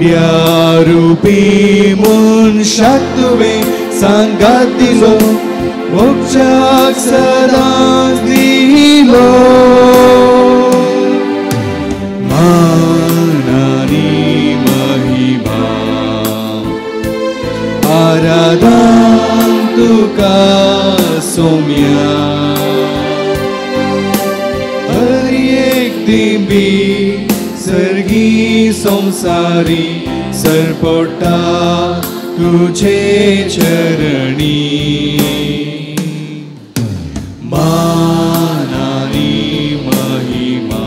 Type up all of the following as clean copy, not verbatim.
उंड्या रुपी मनशाक तुवें सांगात दिलो मोक्षाक सदांच दिलो मानानी महिमा आराधन तुका सोम्या हर एक दिंबी सर्गी संसारी सरपोटा तुझे चरणी मानानी महिमा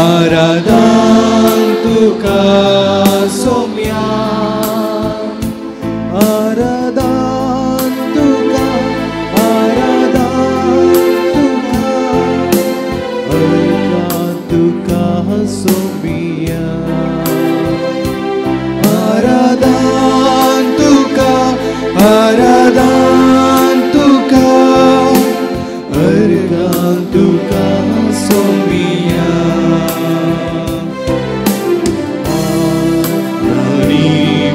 आराधन तुका सोम्या आराधन तुका आराधन तुका आराधन तुका सोम्या आराधन तुका आराधन तुका आराधन तुका सोम्या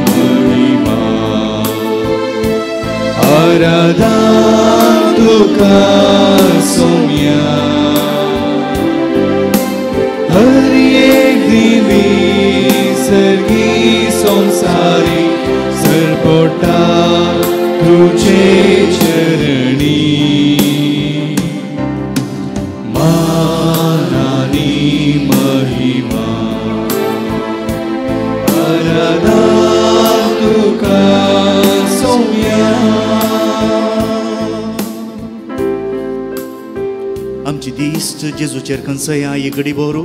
महिमा आराधन तुका सोम्या हर एक दिवी सर्गी संसारी सरपोटा तुझे चरणी मानानी महिमा आराधन तुका सोम्या। आमची दिश्ट जेजूचेर खंयसया ही घडी भरू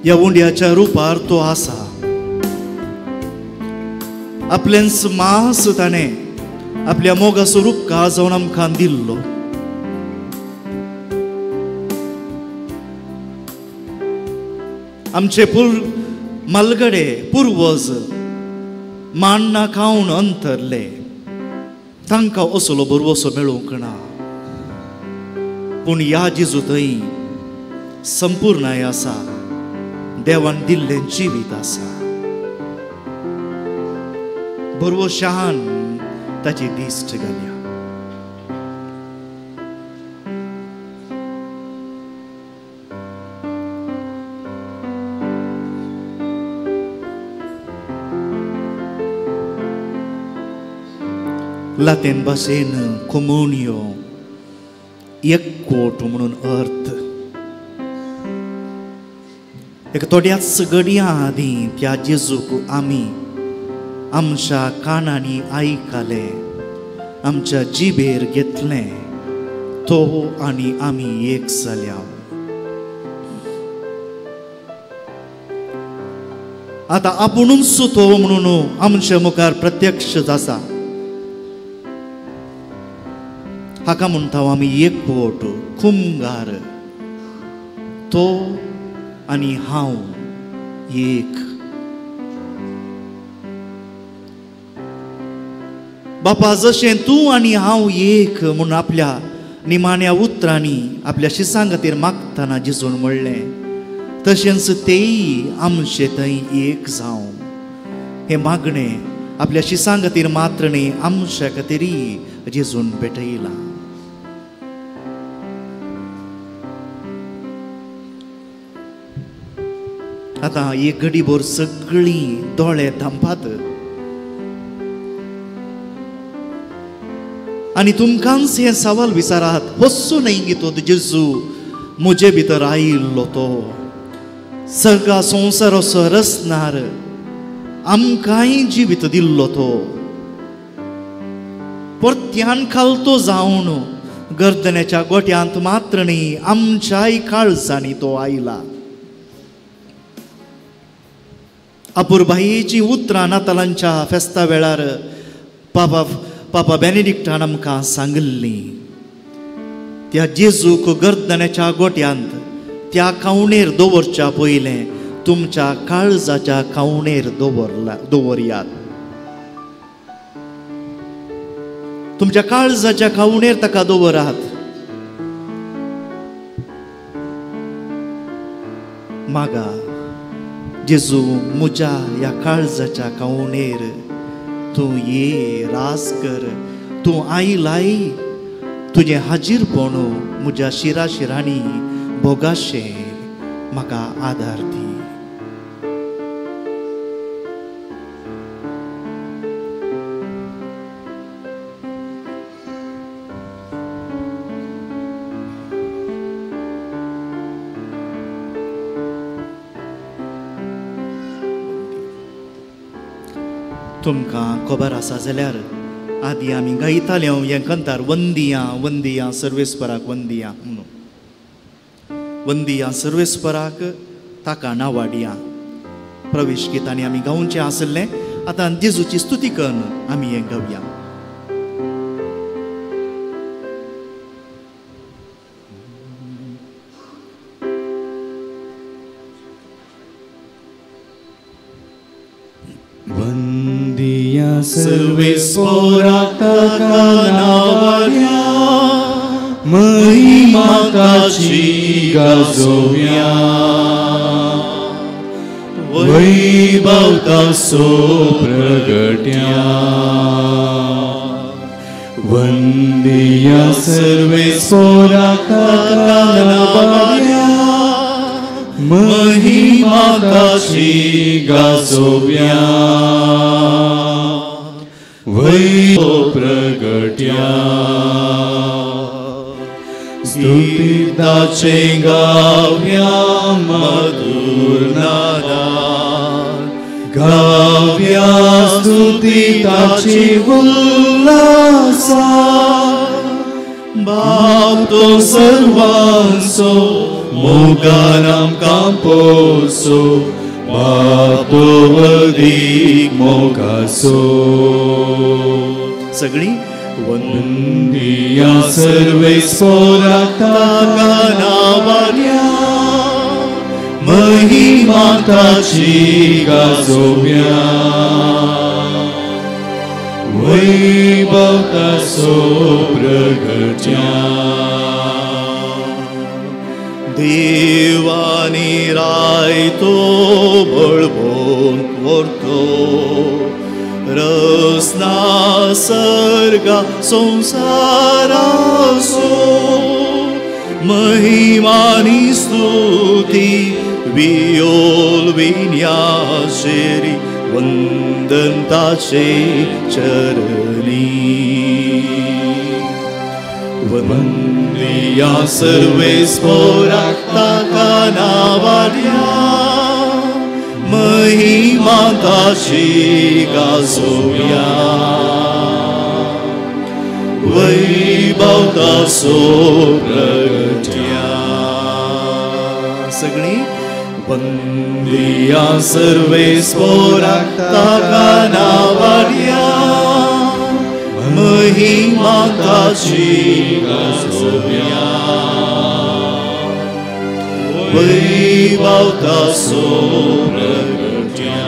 ह्या उंड्याच्या रुपार तो आसा आपलेंच मांस ताणें आपल्या मोगाचो रूपकार जावन आमकां दिल्लो। आमचे मालगडे पुर्वज मान्ना खावन अंतरले तांकां असलो भरवसो मेळूंक ना, पूण ह्या जेजू थंय संपूर्णाय आसा, देवान दिल्लें जिवीत आसा। भरवशान ताची दिश्ट घाल्या। लातीन भाशेन कोमुनियो एकवट म्हणून अर्थ। एक थोड्याच घडयां आदीं त्या जेजूक आमी आमच्या कानांनी आयकले, आमच्या जिबेर घेतलें, तो आनी आमी एक जाल्या। आतां आपुणूच तो म्हणून आमच्या मुखार प्रत्यक्ष आसा। हाका म्हणटा आमी एकवट, कुमगार, तो आनी हांव एक। बापा जशें तूं आनी हांव एक म्हणून आपल्या निमाण्या उतरांनी आपल्या शिसां खातीर मागतना जेजून म्हणलें, तशेंच तेय आमचे थंय एक जावं। हें मागणें आपल्या शिसां खातीर मात्र न्ही, आमच्या खातीरय जेजून भेटयलां। आतां एक घडीभर सगळीं दोळे धांपात आनी तुमकांच हें सवाल विचारात, हस्सो न्हय गे तो जेजू म्हजे भितर आयिल्लो, तो सगळा संवसार असो रचणार आमकांय जिवीत दिल्लो, तो परत्यान खालतो जावन गर्दनेच्या गोट्यांत मात्र न्ही आमच्याय काळजांनी तो आयला। अपुरबायेचीं उतरां नातालांच्या फेस्ता वेळार पापा पापा बेनेडिक्टान आमकां सांगिल्लीं। त्या जेजूक गर्दनेच्या गोट्यांत त्या खावणेर दवरच्या पयलें तुमच्या काळजाच्या खावणेर दवरयात। तुमच्या काळजाच्या खावणेर ताका दवरात. मागा जेजू म्हज्या ह्या काळजाच्या खावणेर तूं ये, रास कर, तूं आयलाय, तुजें हाजीरपण म्हज्या शिरा शिरांनी भोगाशें म्हाका आदार दी. तुमकां खबर आसा जाल्यार आदी आमी गायताले हें कंतार वंदिया वंदिया सर्वेस्पराक वंदिया म्हणून. वंदिया सर्वेस्पराक ताका नावाडिया प्रवेश गितांनी आमी गावचें आसलें. आतां जेजूची स्तुती करून आमी हें गावया. सर्वेस्पराक ताका नावाड्या, महिमा ताची गाजोवया, वैभव ताचो प्रगट्या. वंदिया सर्वेस्पराक ताका नावाड्या, महिमा ताची गाजोवया, वैभव प्रगट्या. स्तुती ताचे गाव्या मधुर नादान, गाव्या स्तुती ताची उल्हासान. बाप तो सर्वांचो मोगान आमकां पोसो, बाप तो अदीक मोगाचो. सगळीं वंदिया सर्वेस्पराक ताका नावाड्या, महिमा ताची गाजोवया, वैभव ताचो प्रगट्या. देवानी रायतो बळबोन व्हरतो, रसना सर्गा संसारासो, महिमानी स्तुती वियोल विन्याशेरी, वंदन ताचे चरणी. वंदिया सर्वेस्पराक ताका नावाड्या, महिमा ताची गाजोवया, वैभव ताचो प्रगट्या. सगळीं वंदिया सर्वेस्पराक ताका नावाड्या, महिमा ताची गाजोवया, वैभव ताचो प्रगट्या.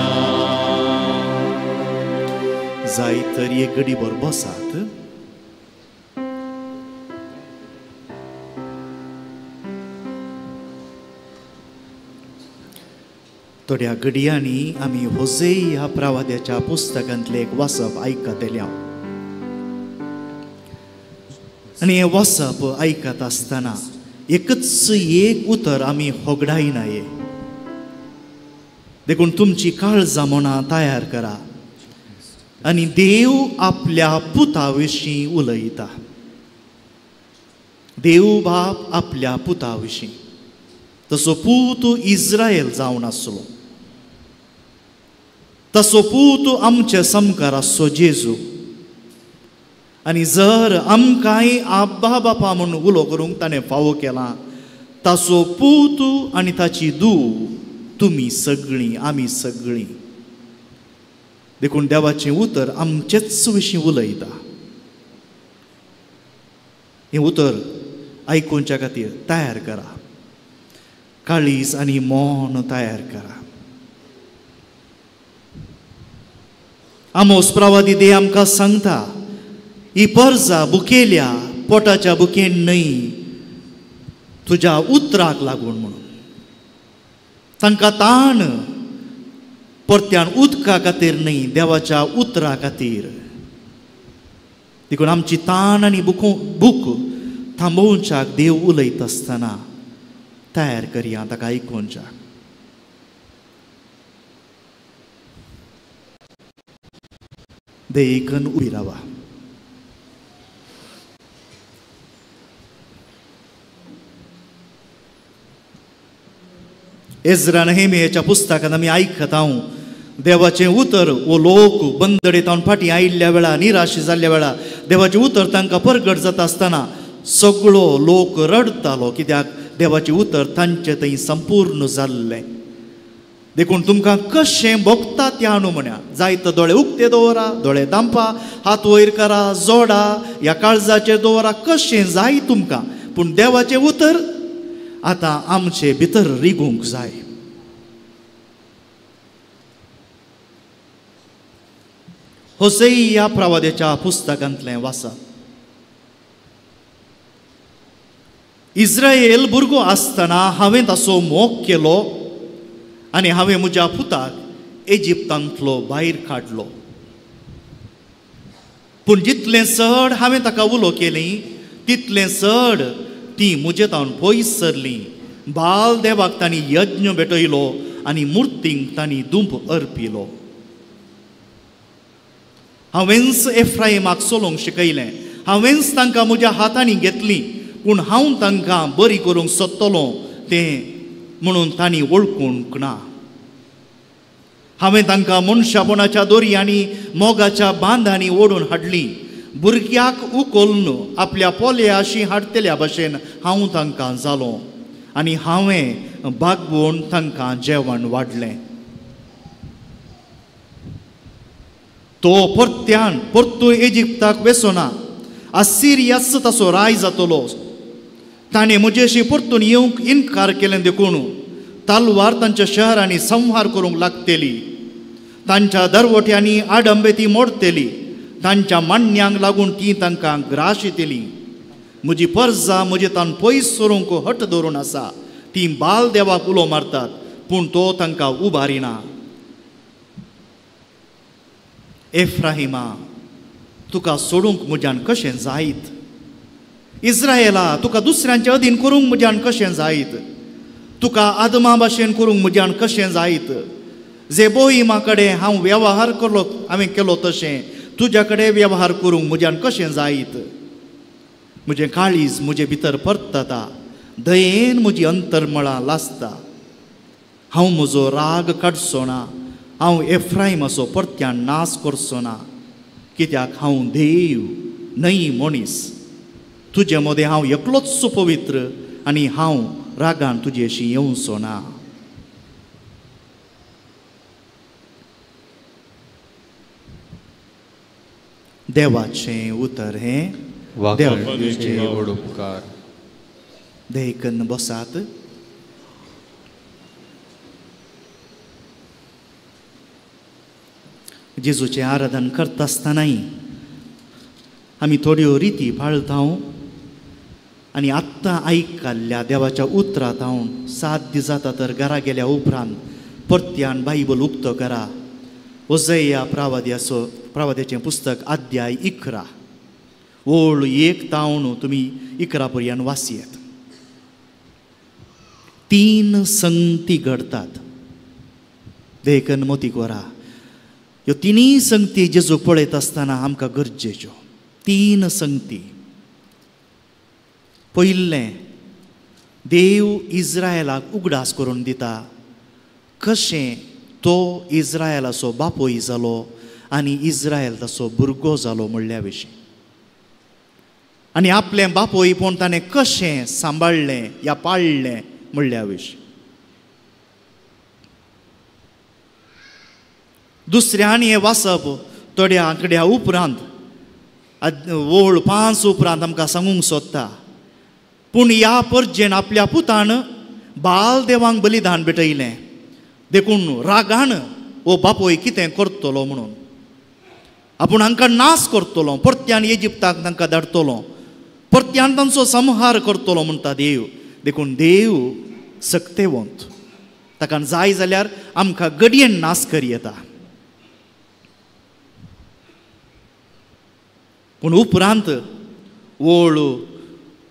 जाय तर एक घडीभर बसात. थोड्या घडयांनी आमी होजे ह्या प्रवाद्याच्या पुस्तकांतलें एक वाचप आयकतले. आनी हें वाचप आयकत आसतना एकच एक उतर आमी होगडायनाये. देखून तुमची काळजां मनां तयार करा आनी देव आपल्या पुता विशीं उलयता. देव बाप आपल्या पुता विशीं, तसो पूत इस्रायल जावन आसलो, तसो पूत आमचे सामकार आसचो जेजू. आनी जर आमकांय आब्बा बापा म्हूण उलो करूंक ताणें फावो केला, ताचो पूत आनी ताची धूव तुमी सगळीं, आमी सगळीं. देखून देवाचें उतर आमचेच विशीं उलयता. हें उतर आयकुच्या खातीर तयार करा, काळीज आनी मन तयार करा. आमोस प्रवादी दे आमकां सांगता, ही परजा बुकेल्या पोटाच्या बुकेन न्हय, तुज्या उतराक लागून म्हणून. तांकां ताण परत्यान उदका खातीर न्हय, देवाच्या उतरा खातीर. देखून आमची ताण आनी भूक थांबोवच्याक देव उलयत आसतना तयार करया ताका आयकुवच्याक. देखून उबी रावा. एज्रा नेहेमियाच्या पुस्तकांत आमी आयकता देवाचें उतर वो लोक बंदडेतावन फाटीं आयिल्ल्या वेळा, निराश जाल्ल्या वेळा देवाचें उतर तांकां परगट जाता आसतना सगळो लोक रडतालो, कित्याक देवाचें उतर तांचे थंय संपूर्ण जाल्लें. देखून तुमकां कशें भोगता त्या न्हू म्हण्या, जायत दोळे उक्ते दवरा, दोळे दांपा, हात वयर करा, जोडा, ह्या काळजाचेर दवरा, कशें जाय तुमकां, पूण देवाचें उतर आतां आमचे भितर रिगूंक जाय. होसेया प्रवाद्याच्या पुस्तकांतलें वाचा. इस्रायल भुरगो आसतना हांवें ताचो मोग केलो आनी हांवें म्हज्या पुताक इजिप्तांतलो भायर काडलो. पूण जितलें चड हांवें ताका उलो केली तितलें चड ती म्हजे तावन पयस सरली. बाल देवाक तांणी यज्ञ भेटयलो आनी मुर्तींक तांणी दुंप अर्पिलो. हांवेंच एफ्राइमाक चलोवंक शिकयलें, हांवेंच तांकां म्हज्या हातांनी घेतली, पूण हांव तांकां बरी करूंक सोदतलो तें म्हणून तांणी वळखूंक ना. हांवें तांकां मनशापणाच्या दोरयांनी मोगाच्या बांदांनी ओडून हाडली. भुरग्याक उखलून आपल्या पोल्याशी हाडटल्या भशेन हांव तांकां जालो आनी हांवें बागवून तांकां जेवण वाडलें. तो परत्यान परतून इजिप्ताक वेसोना, आसिरियाच ताचो राय जातलो. ताणें म्हजेशी परतून येवंक इनकार केलें देखून तलवार तांच्या शहरांनी संहार करूंक लागतली, तांच्या दरवट्यांनी आडंबे ती मोडतली, तांच्या मान्यांक लागून ती तांकां ग्रास येतली. म्हजी परजा म्हजे तान पयस सरूंक हट धरून आसा, ती बाल देवाक उलो मारतात पूण तो तांकां उबारिना. एफ्राहिमा तुका सोडूंक म्हज्यान कशें जायत, इस्रायला तुका दुसऱ्यांचे अधीन करूंक म्हज्यान कशें जायत, तुका आदमा भाशेन करूंक म्हज्यान कशें जायत. जेबोईमा कडेन हांव वेव्हार केलो, हांवें केलो तशें तुज्या कडेन वेव्हार करूंक म्हज्यान कशें जायत. म्हजें काळीज म्हजे भितर परतता, दयेन म्हजी अंतरमळां लासता. हांव म्हजो राग काडचो ना, हांव एफ्राइमाचो परत्यान नाश करचो ना, कित्याक हांव देव न्हय मनीस. तुजे मदें हांव एकलोच पवित्र आनी हांव रागान तुजेशी येवचो ना. देवाचें उतर हें देवाचे व्हड उपकार. देखून बसात. जेजूचें आराधन करता आसतनाय आमी थोड्यो रिती पाळता आनी आत्तां आयकल्ल्या देवाच्या उतरांत हांव साध्य जाता तर घरा गेल्या उपरांत परत्यान बायबल उक्तो करा. होसेया प्रावाद्याचो प्रावाद्याचें पुस्तक अध्याय 11 ओळ 1 तावन तुमी 11 पर्यंत वाचयेत. 3 संगती घडतात देखून मोती कोरा. ह्यो तिनूय संगती जेजूक पळयत आसतना आमकां गरजेच्यो 3 संगती. पयलें, देव इस्रायलाक उगडास करून दिता कशें तो इस्रायलाचो बापूय जालो आनी इस्रायल ताचो भुरगो जालो म्हणल्या विशीं, आनी आपलें बापूय पूण ताणें कशें सांबाळ्ळें या पाळ्ळें म्हणल्या विशीं. दुसऱ्यान हें वाचप थोड्या आंकड्या उपरांत ओळ 5 उपरांत आमकां सांगूंक सोदता, पूण ह्या परजेन आपल्या पुतान बाल देवांक बलिदान भेटयलें, देखून रागान हो बापूय कितें करतलो म्हणून. आपूण हांकां नाश करतलो, परत्यान इजिप्ताक तांकां धाडटलो, परत्यान तांचो संहार करतलो म्हणटा देव. देखून देव सक्तेवंत, ताका जाय जाल्यार आमकां घडयेन नाश करी येता. पूण उपरांत ओळ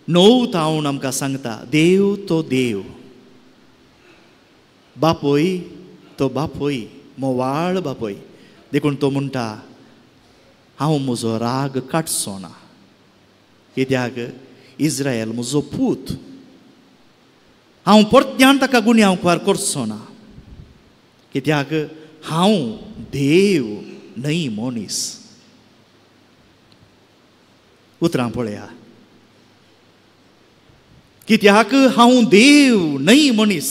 9 तावन आमकां सांगता देव तो देव, बापूय तो बापूय, मोवाळ बापूय. देखून तो म्हणटा हांव म्हजो राग काडचो ना, कित्याक इस्रायल म्हजो पूत, हांव परत्यान ताका गुन्यांवकार करचो ना, कित्याक हांव देव न्हय मनीस. उतरां पळया, कित्याक हांव देव न्हय मनीस,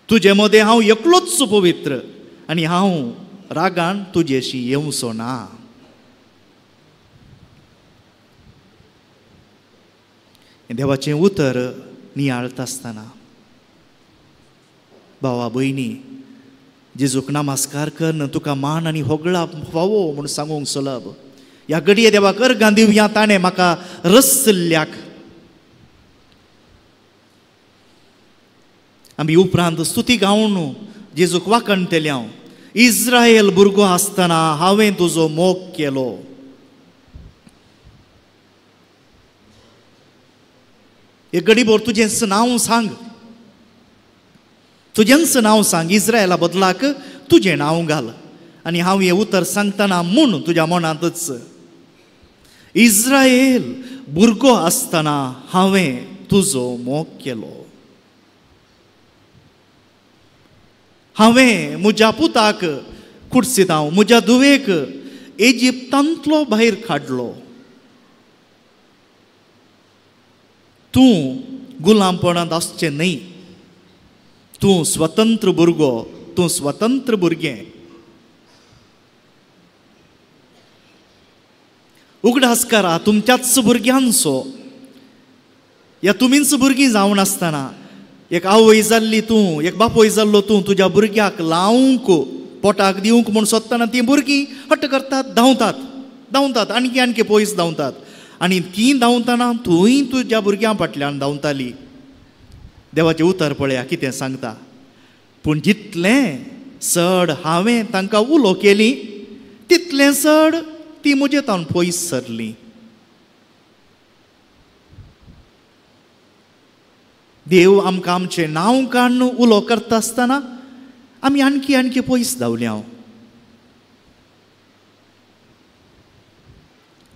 तुजे मदें हांव एकलोच पवित्र आनी हांव रागान तुजेशी येवचो ना. देवाचें उतर नियाळता आसतना भावा भयणी, जेजूक नमस्कार करन तुका मान आनी होगळा फावो म्हूण सांगूंक सुलभ. ह्या घडये देवाक अर्गां दिवया, ताणें म्हाका रसल्याक. आमी उपरांत स्तुती गावन जेजूक वाखणटले हांव, इस्रायल भुरगो आसतना हांवें तुजो मोग केलो. एक घडीभर तुजेंच नांव सांग, तुजेंच नांव सांग, इस्रायला बदलाक तुजें नांव घाल. आनी हांव हें उतर सांगतना म्हूण तुज्या मनांतच, इस्रायल भुरगो आसतना हांवें तुजो मोग केलो, हांवें म्हज्या पुताक कुर्सीत हांव म्हज्या धुवेक इजिप्तांतलो भायर काडलो. तूं गुलामपणांत आसचें न्हय, तूं स्वतंत्र भुरगो, तूं स्वतंत्र भुरगें. उगडास करा तुमच्याच भुरग्यांचो, या तुमीच भुरगीं जावन आसतना एक आवय जाल्ली तूं, एक बापूय जाल्लो तूं, तुज्या भुरग्याक लावंक पोटाक दिवंक म्हूण सोदतना तीं भुरगीं हट्ट करतात, धांवतात धांवतात आणकी आणकी पयस धांवतात. आनी तीं धांवतना तूंय तुज्या भुरग्यां फाटल्यान धांवताली. देवाचें उतर पळया कितें सांगता, पूण जितलें चड हांवें तांकां उलो केली तितलें चड ती म्हजे तावन पयस सरली. देव आमकां आमचें नांव काडून उलो करता आसतना आमी आणकी आणकी पयस धांवल्या.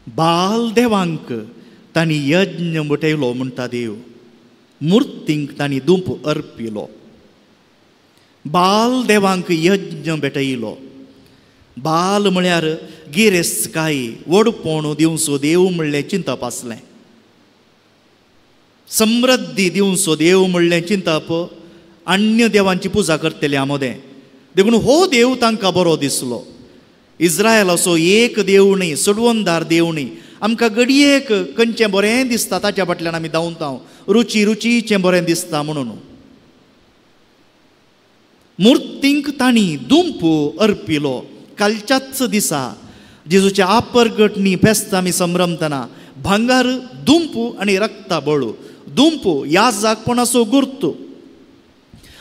बाल देवांक तांणी यज्ञ मुटयलो म्हणटा देव, मुर्तींक तांणी दुंप अर्पिलो, बाल देवांक यज्ञ भेटयलो. बाल म्हळ्यार गिरेस्तकाय, व्हडपण दिवचो देव म्हणलें चिंतप आसलें, समृद्धी दिवचो देव म्हणलें चिंतप अन्य देवांची पुजा करतल्या मदें. देखून हो देव तांकां बरो दिसलो. इस्रायलाचो एक देव न्हय, सोडवणदार देव न्हय. आमकां घडयेक खंयचें बरें दिसता ताच्या फाटल्यान आमी धांवता, रुची रुचीचें बरें दिसता म्हणून. मुर्तींक तांणी दुंप अर्पिलो. कालच्याच दिसा जेजूच्या आपरगटणी फेस्त आमी संभ्रमतना भांगर, दुंप आनी रक्ता बळू, दुंप याजकपणाचो गुर्त.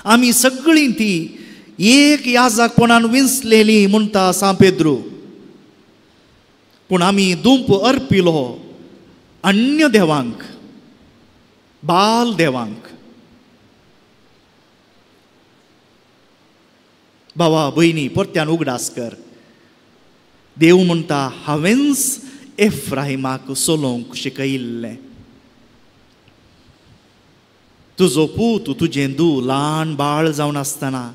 आमी सगळीं ती एक याजकपणान विंचलेली म्हणटा सांत पेद्रू, पूण आमी दुंप अर्पिलो अन्य देवांक, बाल देवांक. भावा भयणी परत्यान उगडास कर, देव म्हणटा हांवेंच एफ्राहिमाक चलोवंक शिकयिल्लें. तुजो पूत तुजें दू ल्हान बाळ जावन आसतना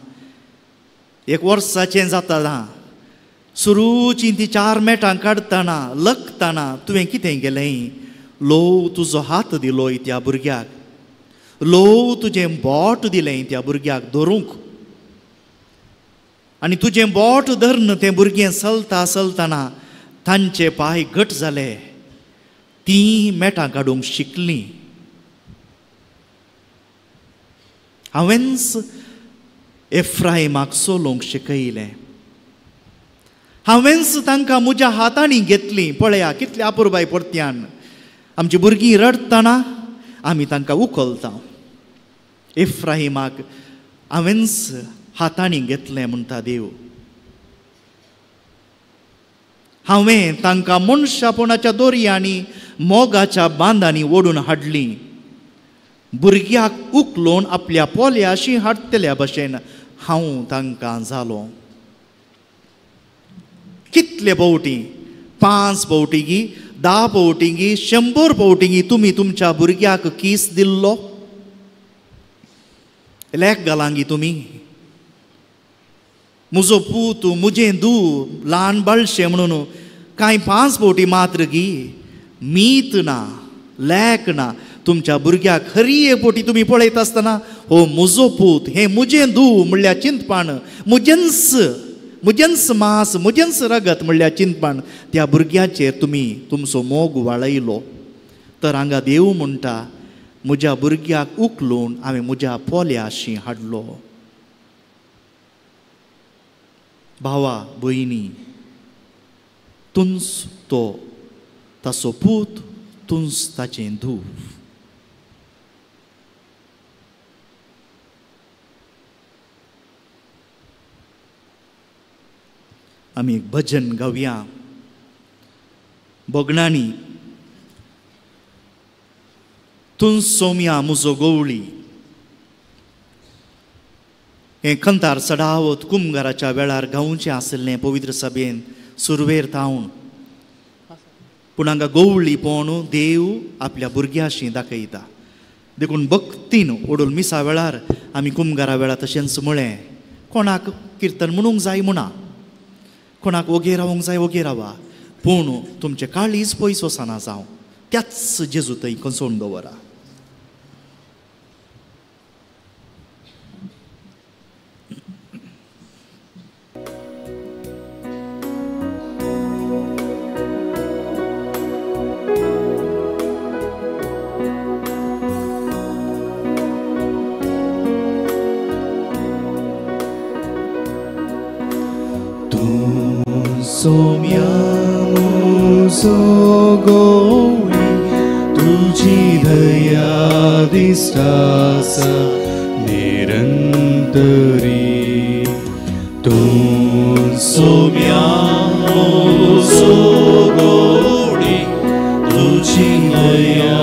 एक वर्साचें जाता, सुरूची ती 4 मेटां काडटना लकतना तुवें कितें केलें? लोव तुजो हात दिलो त्या भुरग्याक, लोव तुजें बोट दिलें त्या भुरग्याक धरूंक, आनी तुजें बोट धरून तें भुरगें चलता चलतना तांचे पांय घट जाले, तीं मेटां काडूंक शिकलीं. हांवेंच एफ्राहिमाक चलोवंक शिकयलें. हांवेंच तांकां म्हज्या हातांनी घेतलीं. पळया कितल्या अपुरबाय परत्यान आमची भुरगीं रडटना आमी तांकां उखलता. इफ्राहिमाक हांवेंच हातांनी घेतलें म्हणटा देव. हांवें तांकां मनशापणाच्या दोरयांनी मोगाच्या बांदांनी ओडून हाडलीं. भुरग्याक उखलून आपल्या पोल्याशी हाडटल्या भशेन हांव तांकां जालो. कितले फावटी, 5 फावटी, 10 फावटी, 100 फावटी तुमी तुमच्या भुरग्याक कीस दिल्लो? लेख घालांगी तुमी म्हजो पूत म्हजें दू ल्हान बाळशें म्हणून कांय 5 फावटी मात्र गी मीत ना, लेख ना. तुमच्या भुरग्याक हरी एक फावटी तुमी पळयता आसतना हो म्हजो पूत, हें म्हजें दू म्हणल्यार चिंतपाण, म्हजेंच म्हजेंच मांस म्हजेंच रगत म्हणल्यार चिंतपाण त्या भुरग्याचेर तुमी तुमचो मोग वाळयलो. तर हांगा देव म्हणटा म्हज्या भुरग्याक उखलून हांवें म्हज्या पोल्याशी हाडलो. भावा भयणी, तुंच तो ताचो पूत, तुंच ताचें धूव. आमी एक भजन गावया भगणांनी. तूं सोम्या म्हजो गवळी हें खंतार चडावत कुमगाराच्या वेळार गावचें आशिल्लें पवित्र सभेन सुरवेर तावन. पूण हांगा गवळी पळोवन देव आपल्या भुरग्याशी दाखयता. देखून भक्तीन ओडून मिसा वेळार आमी कुमगारा वेळार तशेंच म्हळें, कोणाक किर्तन म्हणूंक जाय म्हणा, कोणाक ओगे रावंक जाय ओगे रावा, पूण तुमचें काळीज पयस वचना जावं, त्याच जेजू थंय कसोवन दवरा. सोम्या म्हजो गवळी तुजी दया दिसता निरंतरी. तूं सोम्या म्हजो गवळी तुजी दया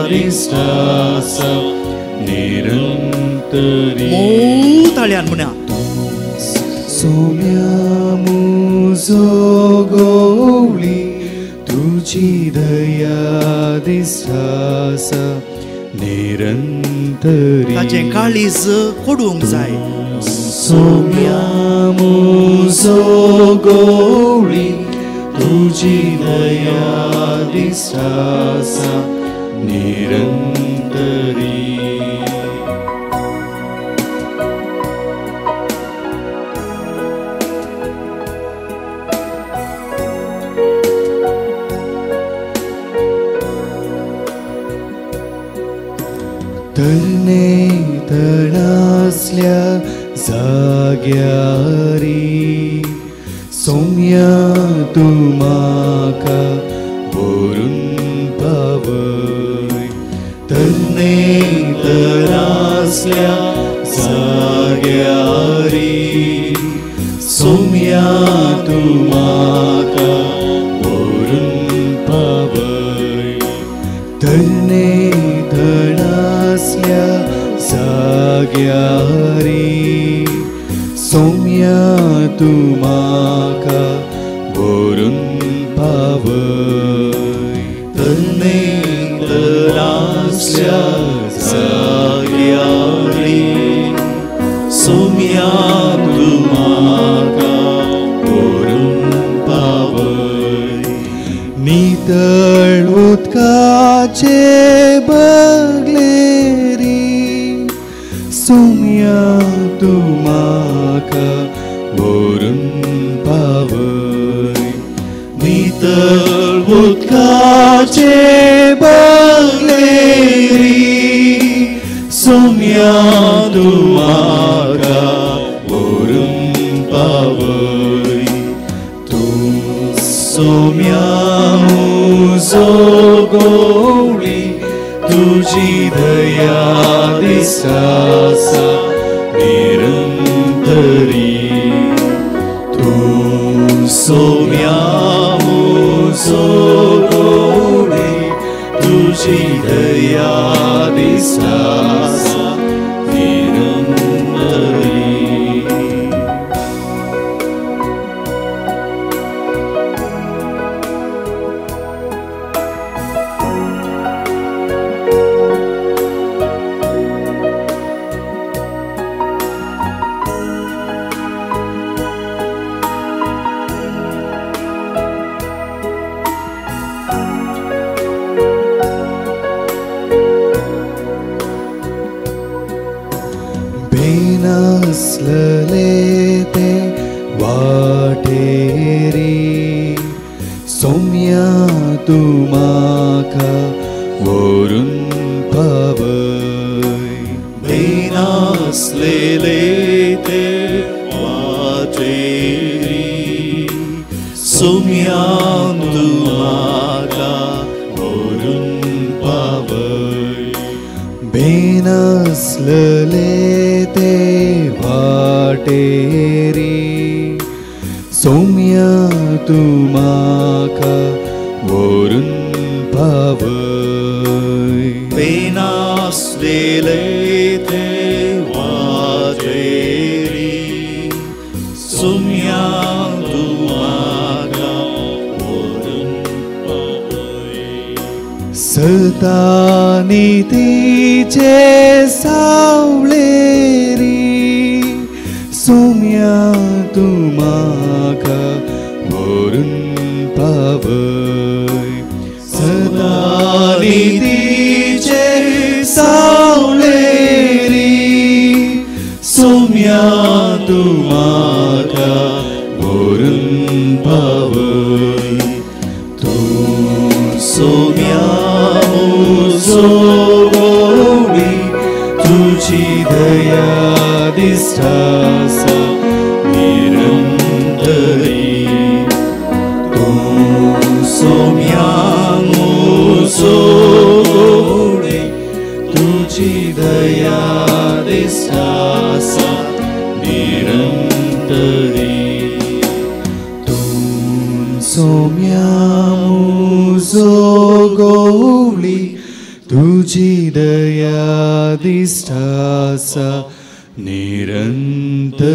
दिसता निरंतरी. मोव ताळ्यान म्हणा. सोम्या म्हजो गवळी तुजी दया दिसता निरंतरी. ताचें काळीज कोडूंक जाय. सोम्या म्हजो गवळी तुजी दया दिसता निरंतरी. तरणे तणासल्या जाग्यारी सोम्या तूं म्हाका व्हरून पावय. तरणे तणासल्या जाग्यारी सोम्या तूं म्हाका व्हरून पावय. तरणे तणासल्या जाग्यारी सोम्या तूं म्हाका व्हरून पावय. तरणे तणासल्या जाग्यारी सोम्या तूं म्हाका व्हरून पावय. नितळ उदकाचे बगलेरी सोम्या तूं म्हाका व्हरून पावय. नितळ उदकाचे बगलेरी सोम्या तूं म्हाका व्हरून पावय. तूं गोवळी तुजी दया दिसता निरंतरी तूं सोम्या म्हजो गोवळी तुजी दया दिसता निरंतरी. बेनासलेले ते वाटेरी सोम्या तूं म्हाका व्हरून पावय. बेनासलेले ते वाटेरी सोम्या तूं म्हाका व्हरून पावय. बेनासलेले ते वाटेरी सोम्या तूं म्हाका व्हरून पावय. बेनासलेले ते वाटेरी सोम्या तूं म्हाका व्हरून पावय. सतानी तिचे सावळेरी सोम्या तूं म्हाका व्हरून पावय. सतानी तिचे सावळेरी सोम्या तूं म्हाका व्हरून पावय. तूं सोम्या म्हजो गोवळी तुजी दया दिसता निरंतरी तूं सोम्या म्हजो गोवळी तुजी दया दिसता निरंतरी. तूं सोम्या म्हजो गोवळी तुजी दया दिसता निरंतरी.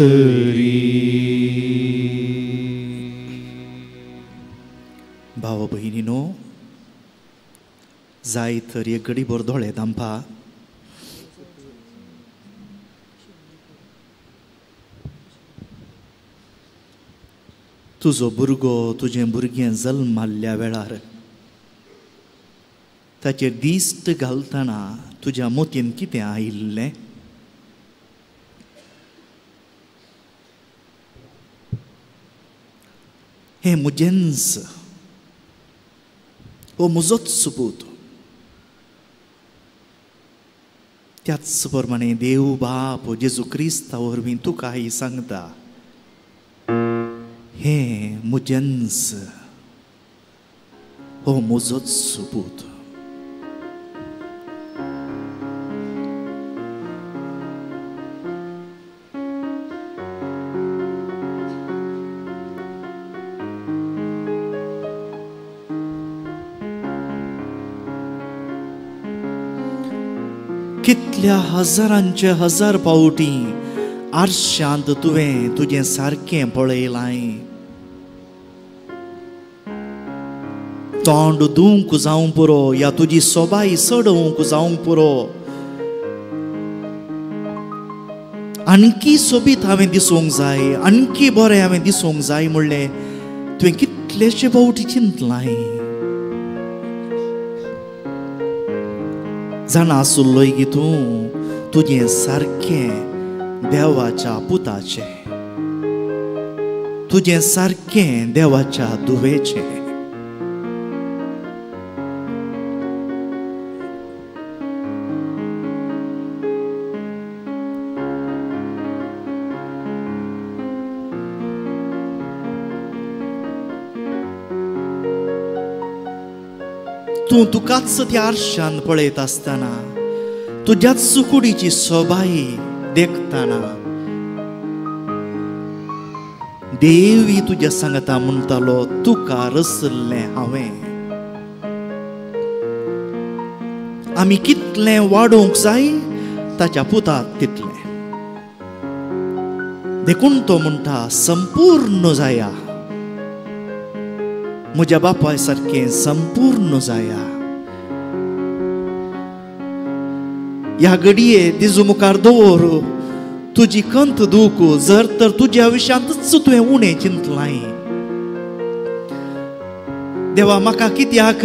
भाव भयणीनो, जाय तर एक घडीभर दोळे धांपा. तुजो भुरगो तुजें भुरगें जल्माल्ल्या वेळार ताचेर दिश्ट घालतना तुज्या मोतीन कितें आयिल्लें? हें म्हजेंच, हो म्हजोच सुपूत. त्याच प्रमाणे देव बाप जेजू क्रिस्ता वरवीं तुकाय सांगता, हें म्हजेंच, हो म्हजोच सुपूत. कितल्या हजारांचे हजार पावटी आरशांत तुवें तुजें सारकें पळयलां. तोंड दुवंक जावंक पुरो या तुजी सोबाय चडोवंक जावंक पुरो, आणखी सोबीत हांवें दिसूंक जाय, आणखी बरें हांवें दिसूंक जाय म्हणलें तुवें कितलेशे पावटी चिंतलां. जाणा आसुल्लोय की तूं तुजें सारकें देवाच्या पुताचें, तुजें सारकें देवाच्या धुवेचें. तूं तुकाच त्या आरशान पळयत आसतना, तुज्याच कुडीची सोबाई देखतना देवी तुज्या सांगता म्हणटालो तुका रसल्लें हांवें. आमी कितलें वाडोवंक जाय ताच्या पुतात तितलें. देखून तो म्हणटा संपूर्ण जाया, म्हज्या बापाय सारकें संपूर्ण जाया. ह्या घडये दिजू मुखार दवर तुजी कंत दूख, जर तर तुज्या विशयांतच तुवें उणें चिंतलाय. देवा म्हाका कित्याक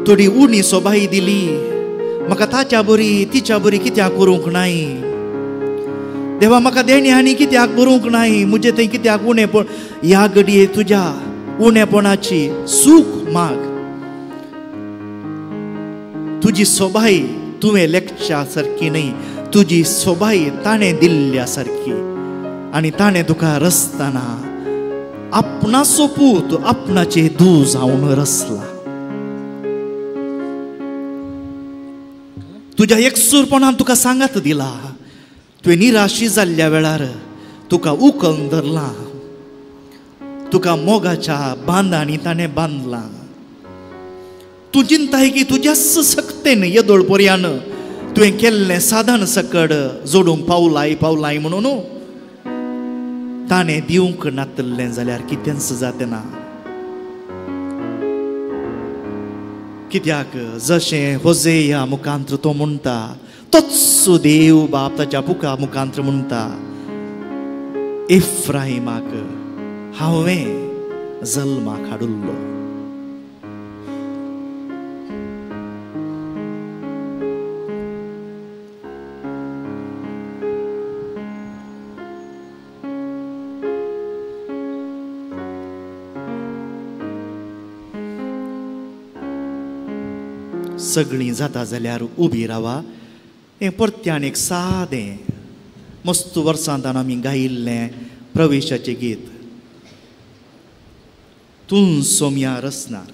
थोडी उणी सोबाई दिली, म्हाका ताच्या बरी तिच्या बरी कित्याक करूंक नाय, देवा म्हाका देणी आनी कित्याक बरोवंक नाय, म्हजें थंय कित्याक उणेपण. ह्या घडये तुज्या उणेपणाची सूख माग, तुजी सोबाई तुवें लेखच्या सारकी न्हय, तुजी सोबाई ताणें दिल्ल्या सारकी. आनी ताणें तुका रसतना आपणाचो पूत आपणाचे दूद जावन रसला. तुज्या एकसूरपणान तुका सांगात दिला, तुवें निराशी जाल्ल्या वेळार तुका उकल धरला, तुका मोगाच्या बांदांनी ताणें बांदला. तूं चिंताय की तुज्याच सक्तेन येदोळ पर्यान तुवें केल्लें साधन सकड जोडूंक पावलाय पावलाय म्हणून ताणें दिवंक नातल्लें जाल्यार कितेंच जातें ना. कित्याक जशें होजेया मुखांत्र तो म्हणटा तोच देव बाप ताच्या पुका मुखांत्र म्हणटा इफ्राहिमाक हांवें जल्माक हाडुल्लो. सगळीं जाता जाल्यार उबी रावा. हें परत्यान एक सादें मस्त वर्सांतान आमी गायिल्लें प्रवेशाचें गीत तूं सोम्या रसनार.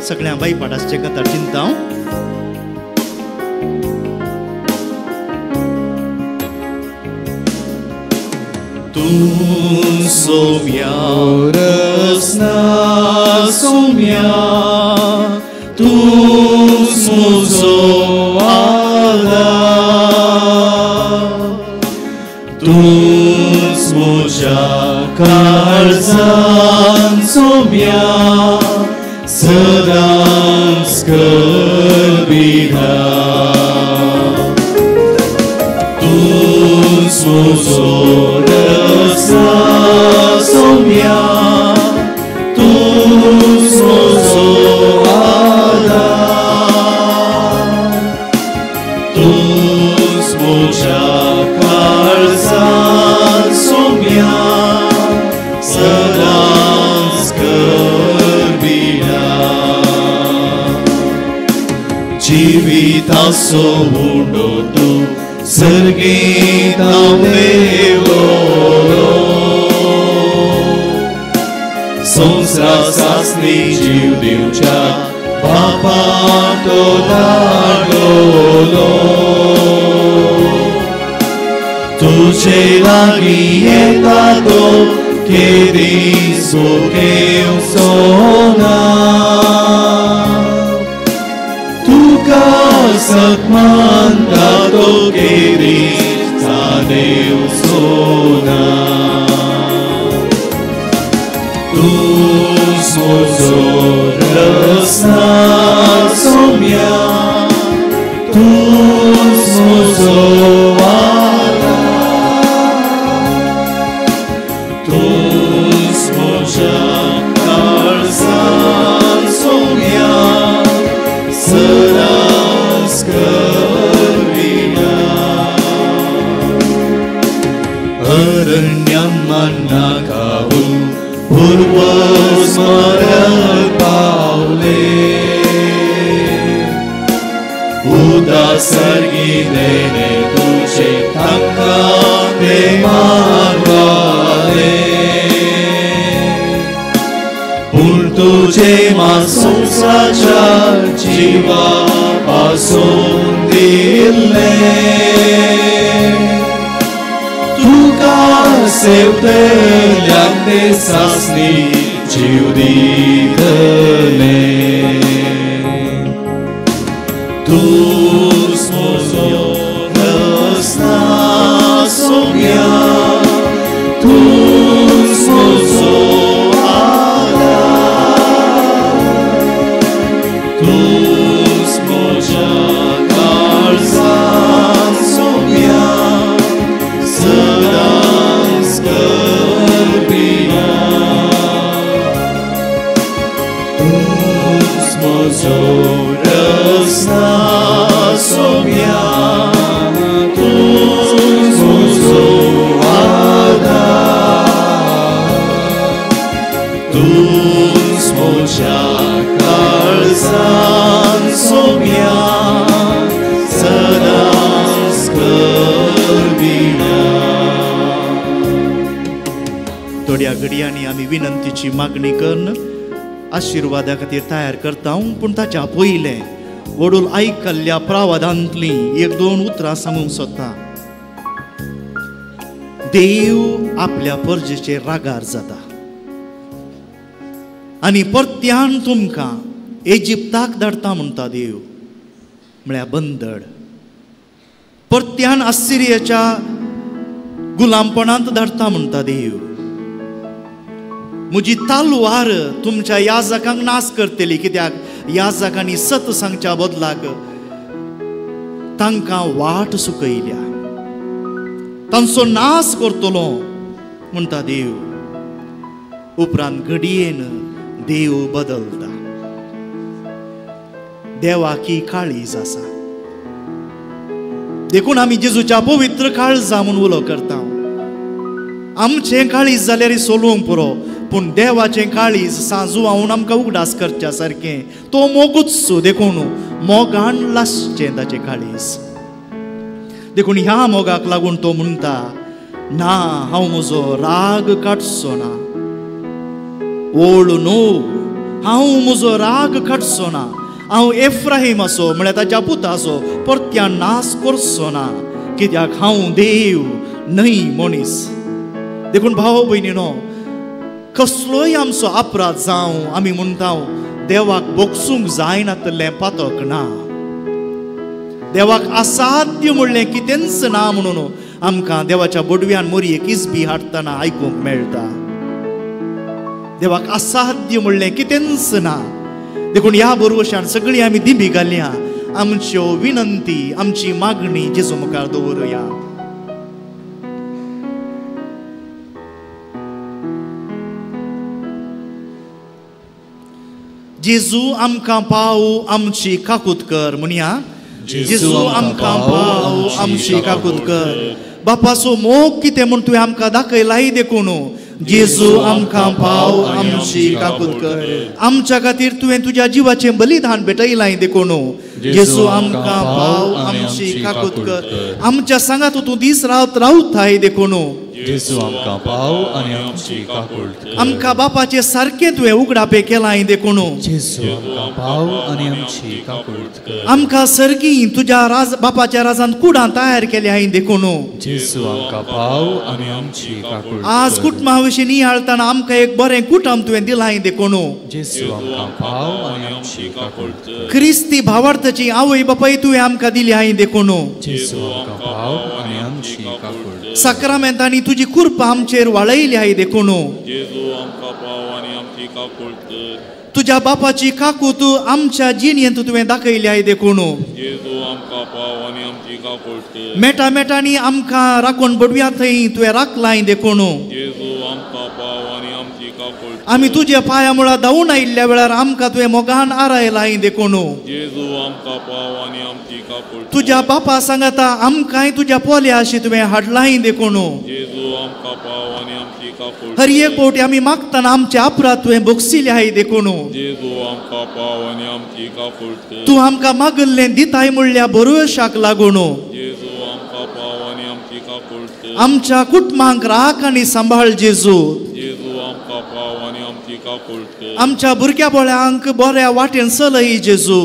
सगळ्या बाईपाटाचे कथा चिंता तूं सोम्या रसना सोम्या तूं म्हजो आदार, तूं म्हज्या काळजान सोम्या सदांच करबिना. तूं म्हजो रसना सोम्या तूं म्हजो आदार, तूं म्हज्या काळजान सोम्या सदांच करबिना. जिविताचो उंडो तूं सर्गीत देवो, संवसार सासणी जीव दिवच्या बापा तो धाडलो. तुजे लागीं येता तो केदीं सुखेवचो ना, तुका सत्मानता तो केदीं सादेवचो ना. तूं म्हजो रसना सोम्या तूं म्हजो आदार, तूं म्हज्या काळजान सोम्या सदांच करबिना. सर्गी देणे तुझे तांकां ते मानवाले पूण तुझे मांसाच्या जिवा पासून दिल्ले तुका सेवतल्यांक ते सासणी जीव दितले. तूच म्हजो रस्ता सोम्या, तूच म्हजो आदार, तूच म्हज्या काळजांत सोम्या सदांच करपिना. तूच म्हजो रस्ता सोम्या, तूच म्हजो आदार, तूच म्हज्या काळजांत सोम्या सदांच करपिना. थोड्या घडयांनी आमी विनंतीची मागणी करून आशिर्वादा खातीर तयार करता, पूण ताच्या पयलें वडूल आयकल्ल्या प्रावादांतली एक दोन उतरां सांगूंक सोदता. देव आपल्या परजेचेर रागार जाता आनी परत्यान तुमकां इजिप्ताक धाडटा म्हणटा देव, म्हळ्यार बंदड. परत्यान आसिरियाच्या गुलामपणांत धाडटा म्हणटा देव. म्हजी तालवार तुमच्या याजकांक नाश करतली, कित्याक याजकांनी सत सांगच्या बदलाक तांकां वाट सुकयल्या, तांचो नाश करतलो म्हणटा देव. उपरांत घडयेन देव बदलता. देवाकी काळीज आसा, देखून आमी जेजूच्या पवित्र काळजा म्हूण उलो करता. आमचें काळीज जाल्यार सोलूंक पुरो, पूण देवाचें काळीज सांजू आमकां उगडास करच्या सारकें तो मोगूच, देखून मोगान लासचें ताचें काळीज. देखून ह्या मोगाक लागून तो म्हणटा, ना हांव म्हजो राग काडचो ना, ओळ न्हू हांव म्हजो राग काडचो ना, हांव एफ्राहीम आसो म्हळ्यार ताच्या पुताचो परत्यान नाश करचो ना, कित्याक हांव देव न्हय मनीस. देखून भाव भयणीनो, कसलोय आमचो अपराध जावं आमी म्हणटा देवाक बोगसूंक जायनातलें पातक ना, देवाक असाध्य म्हणलें कितेंच ना म्हणून आमकां देवाच्या बोडव्यान मोरयेक इजबी हाडटना आयकूंक मेळटा. देवाक असाध्य म्हणलें कितेंच ना. देखून ह्या बरोवशान सगळीं आमी दिंबी घालया, आमच्यो विनंती आमची मागणी जेजू मुखार दवरुया. जेजू आमकां पाव आमची काकूत कर म्हणया. जेजू आमकां पाव आमची काकूत कर. बापाचो मोग कितें म्हूण तुवें आमकां दाखयलाय, देखून जेजू आमकां पाव आमची काकूत कर. आमच्या खातीर तुवें तुज्या जिवाचें बलिदान भेटयलाय, देखून जेजू आमकां पाव आमची काकूत कर. आमच्या सांगात तूं दीस रात रावताय, देखून जेजू आमकां पाव आनी आमची काकूट कर. आमकां बापाचें सारकें तुवें उगडापें केलां, देखून जेजू आमकां पाव आनी आमची काकूट कर. आमकां सर्गी तुज्या राज बापाच्या राजान कुडां तयार केल्या, देखून जेजू आमकां पाव आनी आमची काकूट. आज कुटुंबा विशीं नियाळतना आमकां एक बरें कुटुंब तुवें दिलां, देखून जेजू आमकां पाव आनी आमची काकूट कर. क्रिस्ती भावार्थाची आवय बापाय तुवें आमकां दिली, देखून जेजू आमकां पाव आनी आमची काकूट. साक्रामेंतांनी तुजी कृपा आमचेर वाळयली आहे, देखून जेजू आमकां पाव आनी आमची काकूट कर. तुज्या बापाची काकूत आमच्या जिणेंत तुवें दाखयली आहे, देखून जेजू आमकां पाव आनी आमची काकूट कर. मेटा मेटांनी आमकां राखून बडव्या थंय तुवें राखलाय, देखून जेजू आमकां पाव आनी आमची काकूट. आमी तुज्या पांया मुळा धांवून आयिल्ल्या वेळार आमकां तुवें मोगान आरायलाय, देखून जेजू आमकां पाव आनी आमची काकूट. तुज्या बापा सांगाता आमकांय तुज्या पोल्या अशी तुवें हाडलाय, देखून जेजू आमकां आमकां पाव आनी आमची काकूळ हर एक फावटी आमी मागतना आमचे अपराध तुवें बोगसिले आहाय देखून जेजू आमकां पाव आनी आमची काकूळ कर. तूं आमकां मागल्लें दिताय म्हणल्या भरवशाक लागून जेजू आमकां पाव आनी आमची काकूळ कर. आमच्या कुटुंबांक राख आनी सांबाळ जेजू. जेजू आमकां पाव आनी आमची काकूळ कर. आमच्या भुरग्या बोळ्यांक बऱ्या वाटेन चलय जेजू.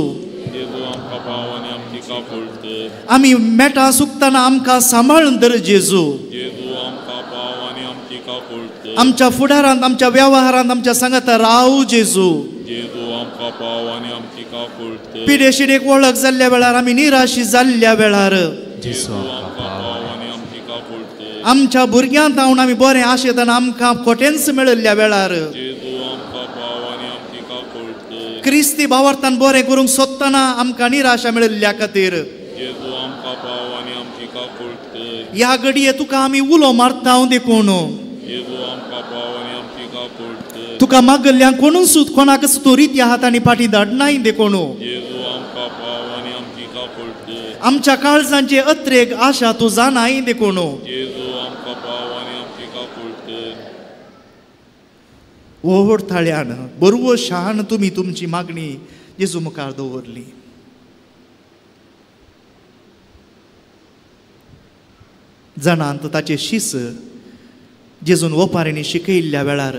जेजू आमकां पाव आनी आमची काकूळ कर. आमी मेटां सुकतना आमकां सांबाळून धर जेजू. जेजू आमकां पाव आनी आमची काकूळ कर. आमच्या फुडारांत आमच्या वेव्हारांत आमच्या सांगाता राव जेजू. जेजू आमकां पाव आनी आमची काकूळ कर. पिडेशिडेक वळख जाल्ल्या वेळार आमी निराशी जाल्ल्या वेळार जेजू आमकां पाव आनी आमची काकूळ कर. आमच्या भुरग्यांत हांव आमी बरें आशेतान आमकां खोटेंच मेळिल्ल्या वेळार जेजू आमकां पाव आनी आमची काकूळ कर. क्रिस्ती भावार्थान बरें करूंक सोदतना आमकां निराशा मेळिल्ल्या खातीर जेजू आमकां पाव आनी आमची काकूळ कर. ह्या घडये तुका आमी उलो मारता देखून जेजू आमकां पाव आनी आमची काकूळ कर. तुका मागल्ल्यांक कोणूच कोणाकच तूं रित्या हातांनी फाटीं धाडनाय देखून जेजू आमकां पाव आनी आमची काकूळ कर. आमच्या काळजांचे अत्रेक आशा तूं जाणाय देखून जेजू आमकां पाव आनी आमची काकूळ कर. व्हड थाळ्यान बरवो शान तुमी तुमची मागणी जेजू मुखार दवरली. जाणांत ताचे शीस जेजून ओपारींनी शिकयल्ल्या वेळार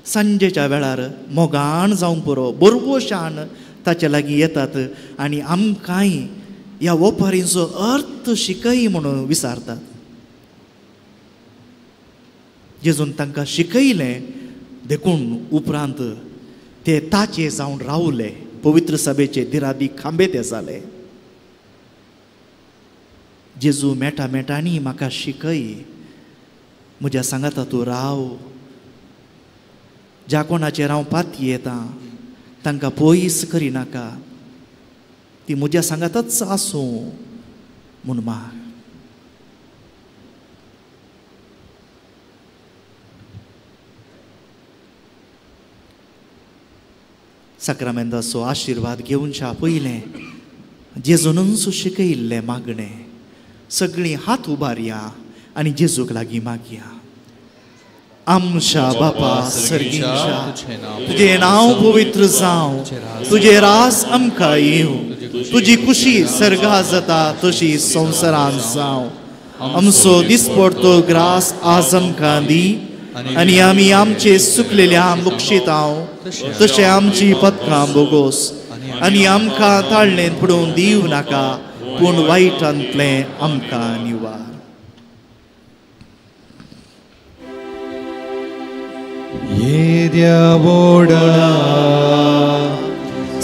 सांजेच्या वेळार मोगान जावंक पुरो बरवो शान ताचे लागीं येतात आनी आमकांय ह्या ओपारींचो अर्थ शिकय म्हणून विचारतात. जेजून तांकां शिकयलें देखून उपरांत ते ताचे जावन रावले. पवित्र सभेचे दिरादी खांबे ते जाले. जेजू मेटा मेटांनी म्हाका शिकय, म्हज्या सांगाता तूं राव. ज्या कोणाचेर हांव पातयेतां तांकां पयस करिनाका, ती म्हज्या सांगातच आसूं म्हूण माग. साक्रामेंताचो आशिर्वाद घेवच्या पयलें जेजूनच शिकयिल्लें मागणें सगळीं हात उबारया आनी जेजूक लागीं मागया. आमच्या बापा सर्गीच्या, तुजें नांव पवित्र जावं, तुजें रास आमकां येवं, तुजी खुशी सर्गा जाता तशी संवसारांत जावं. आमचो दिसपडतो ग्रास आज आमकां दी आनी आमी आमचे सुकलेल्या बक्षितांव तशें आमची पदकां बोगोस आनी आमकां ताळणेंत पडून दिवं नाका, पूण वायटांतलें आमकां निवार. येद्या वोडा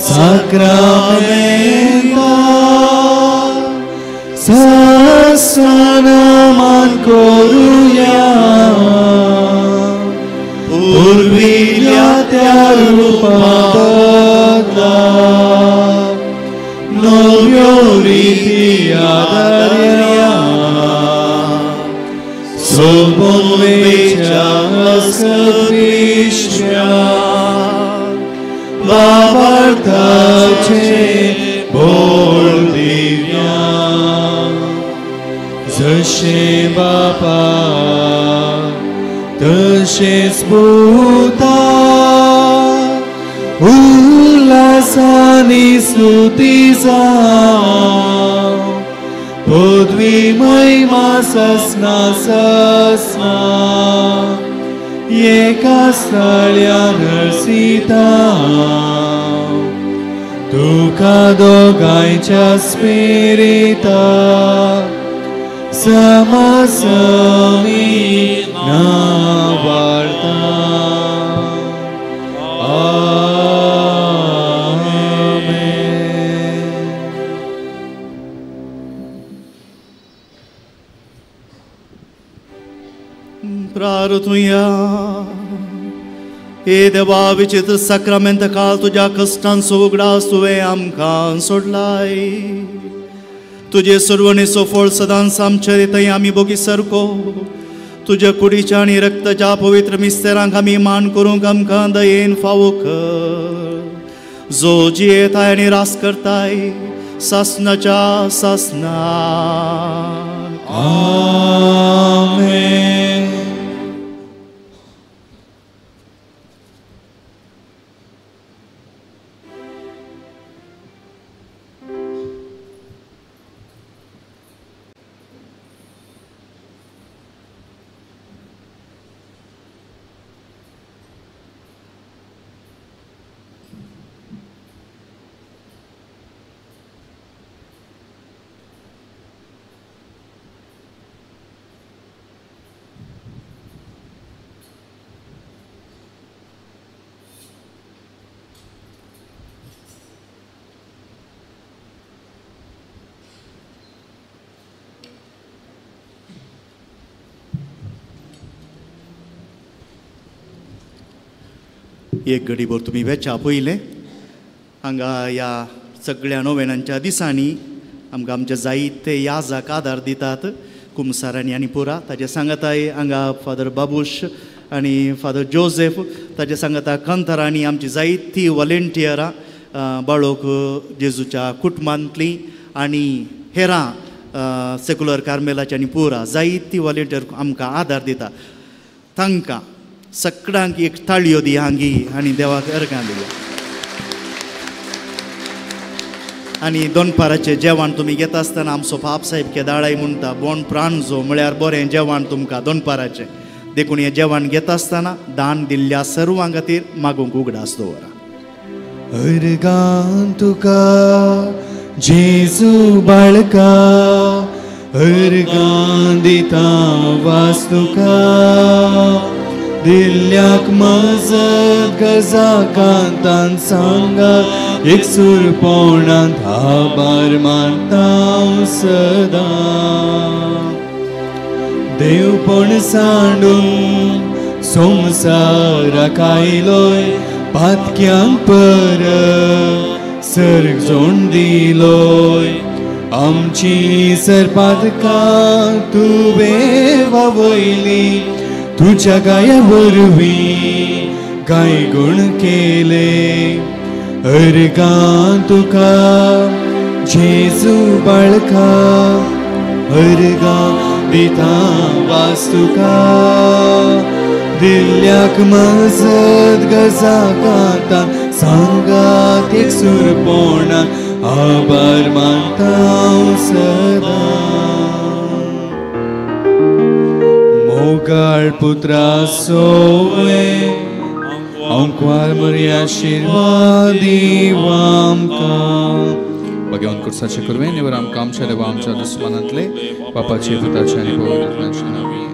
साक्रामेंता ससनमान करुया, पुर्विल्या त्या रुपाबदला नव्यो रिती आदारया, सोबून वेच्या अस्कत बाबार्थाचे बोल दिव्या, जशें बापा तशेंच पुता उल्हासानी स्तुती जावं, पदवी महिमा ससना ससना एका स्थळ्या नरसिता, तुका दोगांयच्या स्पिरिता समसमी नावार्ता. प्रार्थुया. हे देवा, विचित्र साक्रामेंत काल तुज्या कश्टांचो उगडास तुवें आमकां सोडलाय. तुजे सुरवणेचो फळ सदांच आमचे थंय आमी बोगी सारको तुज्या कुडीच्या आनी रक्ताच्या पवित्र मिस्तेरांक आमी मान करूंक आमकां दयेन फावो कर. जो जियेताय आनी रास करताय सासनाच्या सासना. आमेन. एक घडीभर तुमी वेच्या पयलें हांगा ह्या सगळ्या नोवेनांच्या दिसांनी आमकां आमचे जायते याजाक आदार दितात कुमसारांनी आनी पुरा. ताजे सांगाताय हांगा फादर बाबूश आनी फादर जोसेफ, ताजे सांगाता कंथरांनी आमची जायती वॉलेंटियरां बाळोक जेजूच्या कुटुंबांतलीं आनी हेरां सेक्युलर कार्मेलाची आनी पुरा जायती वॉलेंटियर आमकां आदार दिता. तांकां सगळ्यांक एक ताळयो दी हांगी आनी देवाक अर्गां दिया. आनी दोनपाराचें जेवण तुमी घेता आसतना आमचो पाप साहेब केदाळाय म्हणटा बोन प्राणजो म्हळ्यार बरें जेवण तुमकां दोनपाराचें. देखून हें जेवण घेता आसतना दान दिल्ल्या सर्वां खातीर मागूंक उगडास दवरा. अर्गां तुका जेजू बाळका, अर्गां दिता वास तुका, दिल्ल्याक मजत गजा कांतान सांगा एक सुरपोणांत आभार मानता सदां. देवपण सांडून संवसाराक आयलोय पातक्यांक परत सर्ग जोड दिलोय, आमची सरपातकां तुवें वावयली, तुज्या गाया वरवीं गाय गुण केले. अर्गां तुका जेजू बाळका, अर्गां दिता वास तुका, दिल्ल्याक मजत गजा कांता सांगात एक सुरपोणां आभार मानता सदां. मोगाळ पुत्रा सोवे अंकवार मरी आशिर्वाद आमकां. भगवान कुर्साचे कुरवे निवर आमकां आमच्या देवा आमच्या दुस्मानांतले बापाचे पुताचे आनी पवित्र आत्म्याचे नांवान आमेन.